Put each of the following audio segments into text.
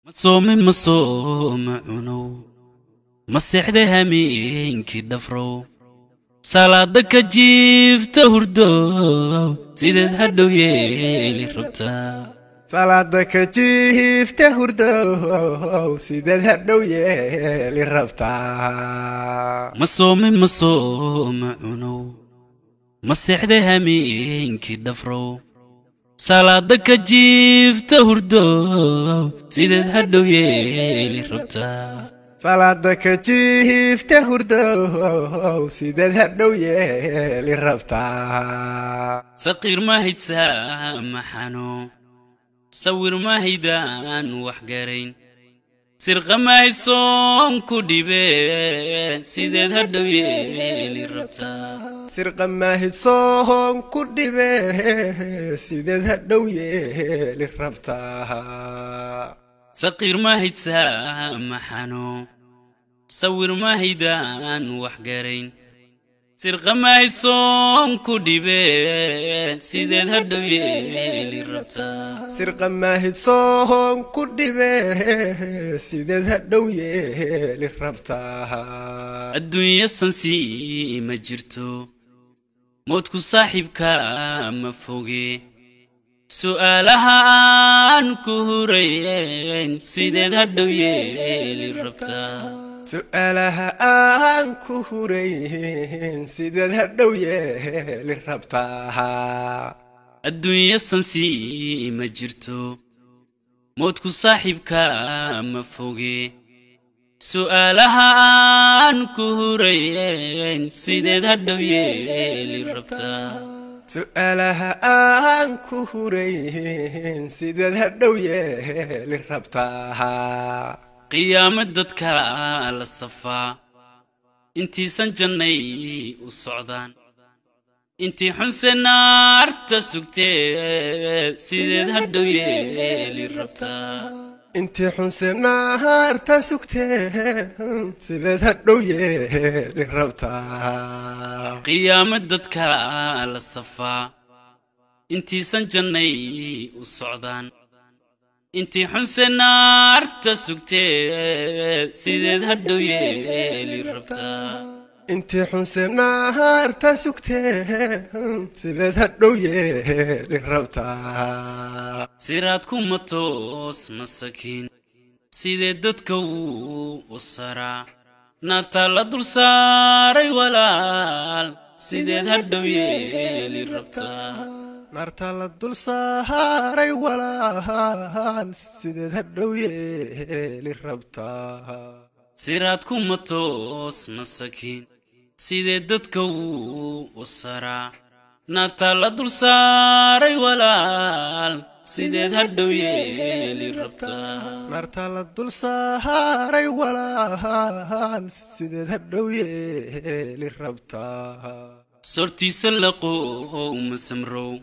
Ma soomin, ma sooma cunow, ma seexda hameenkii dhafrow, salaada ka jiifta hurdow, sideed hadhow yeeli rabtaa? Salaada ka jiifta hurdow, sideed hadhow yeeli rabtaa? Ma soomin, ma sooma cunow, ma seexda hameenkii dhafrow, salaada ka jiifta hurdow, sideed hadhow yeeli rabtaa? Salaada ka jiifta hurdow, sideed hadhow yeeli rabtaa? Saqiir ma haydsaa maxano, sawir ma haydaan wax garayn, sirqa ma haydsoon ku dhibe, sideed hadhow yeeli rabtaa? Sirqa maahidsoon ku dhibe, sideed hadhow yeeli rabtaa? Saqiir ma haydsaa maxano, sawir ma haydaan wax garayn, sirqa ma haydsoon ku dhibe, sideed hadhow yeeli rabtaa? Sirqa maahidsoon ku dhibe, sideed hadhow yeeli rabtaa? Adduunyo sansii ma jirto, moodku saaxiibka ma foge, su'aalaha aan ku hurayn, sideed hadhow yeeli rabtaa? Su'aalaha aan ku hurayn, sideed hadhow yeeli rabtaa? Adduunyo sansii ma jirto, moodku saaxiibka ma foge, su'aalaha aan ku hurayn, sideed hadhow yeeli rabtaa? Su'aalaha aan ku hurayn, sideed hadhow yeeli rabtaa? Qiyaamo dadka la safaa, intiisan jannay u socdaan, intii xunse naarta sugtee, sideed hadhow yeeli rabtaa? Intii xunse naarta sugtee, sideed hadhow yeeli rabtaa? Qiyaamo dadka la safaa, intiisan jannay u socdaan, intii xunse naarta sugtee, sideed hadhow yeeli rabtaa? Intii xunse naarta sugtee, sideed hadhow yeeli rabtaa? Siraad kuma toosna sakiin, sidee dadka wuu u saraa, naartaa la dul saaray walaal, sideed hadhow yeeli rabtaa? Naarta la dul saaray walaal, sideed hadhow yeeli rabtaa? Siraad kuma toosna sakiin, sidee dadka wuu u saraa, naartaa la dul saaray walaal, sideed hadhow yeeli rabtaa? Naarta la dul saaray walaal, sideed hadhow yeeli rabtaa? Sortiisa laqow ma samrow,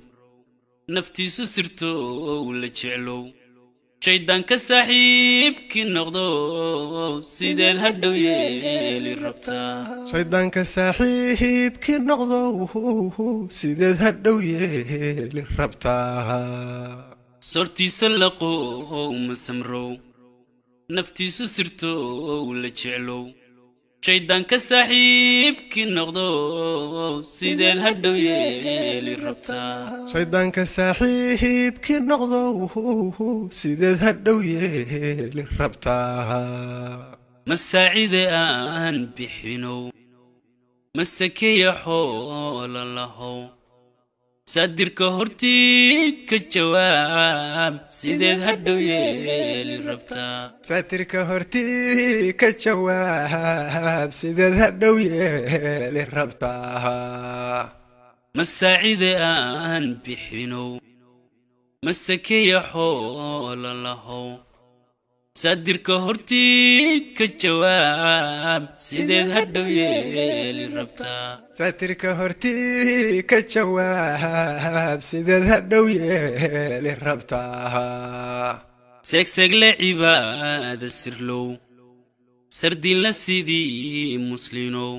naftiisu sirtow la jeclow, shayddaanka saaxiibkii noqdo, sideed hadhow yeeli rabtaa? Shayddaanka saaxiibkii noqdo, sideed hadhow yeeli rabtaa? Sortiisa laqow ma samrow, naftiisu sirtow la jeclow, shayddaanka saaxiibkii noqdo, sideed hadhow yeeli rabtaa? Shayddaanka saaxiibkii noqdo, sideed hadhow yeeli rabtaa? Masaacide aan bixinow, masakeya xoola lahow, saadirka hortii ka jawaab, sideed hadhow yeeli rabtaa? Saatirka hortii ka jawaab, sideed hadhow yeeli rabtaa? Masaacide aan bixinow, masakeya xoola lahow, saadirka hortii ka jawaab, sideed hadhow yeeli rabtaa? Saatirka hortii ka jawaab, sideed hadhow yeeli rabtaa? Seegseegle cibaada sirlow, sardiinla sidii muslinow,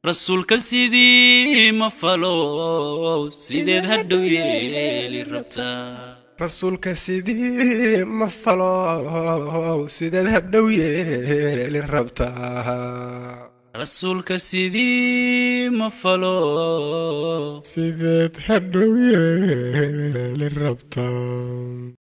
rasuulka sidii ma falow, sideed hadhow yeeli rabtaa? Rasuulka sidii ma falow, sideed hadhow yeeli rabtaa? Rasuulka sidii ma falo, sideed hadhow yeeli rabtaa?